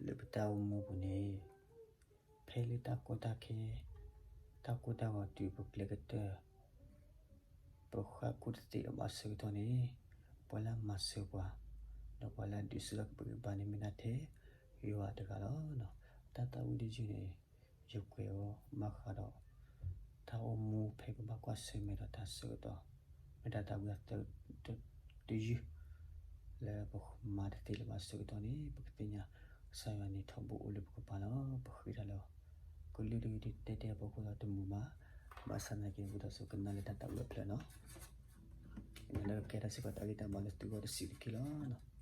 လၢပတၢ်အိၣ်မူပူၤန့ၣ် ဖဲလၢတၢ်ကီတၢ်ခဲ တၢ်ကိၢ်တၢ်ဂီၤတုၤပကျဲကတၢၢ် ပဃၣ်ခိၣ်တသ့ၣ်လၢၤဘၣ်အဆၢကတီၢ်န့ၣ် ပှၤလၢအမၤစၢၤပှၤ ဒီးပှၤလၢအဒုးဆူၣ်ထီၣ်က့ၤပဂံၢ်ဘါန့ၣ် မ့ၢ်ဒၣ်ထဲယွၤတဂၤလီၤ. တၢ်သးဝံၣ်တယုၢ်န့ၣ် ယကွဲးအီၤမၤဃာ်ဒီး တၢ်အိၣ်မူဖဲပဘၣ်ကွၢ်ဆၢၣ်မဲာ်ဒီးတၢ်ဆၢကတီၢ် မ့ၢ်ဒၣ်တၢ်ဝံသးစူၤတယုၢ် လၢပမၤတသ့လၢၤဘၣ်ဆၢကတီၢ်န့ၣ် ပကသ့ၣ်ညါကစၢ်ယွၤန့ၣ်ထီဘိအိၣ်လၢပကပၤလီၤ. ပဃ့တၢ်လၢ ကလုာ်တဂ့ၤဒုးတဲတဲအဖီခိၣ်ဒီးတမုာ်ဘၣ်. ဘၣ်ဆၣ်သနာ်က့ ပကဒိးဆူကနၣ်လၢတၢ်သးဝံၣ်အဖျၢၣ်လီၤ. လၢကကဲထီၣ်စ့ၢ်ကီးတၢ်ဂံၢ်တၢ်ဘါလၢသုဂီၢ်တဆံးတက့ၢ်လီၤ.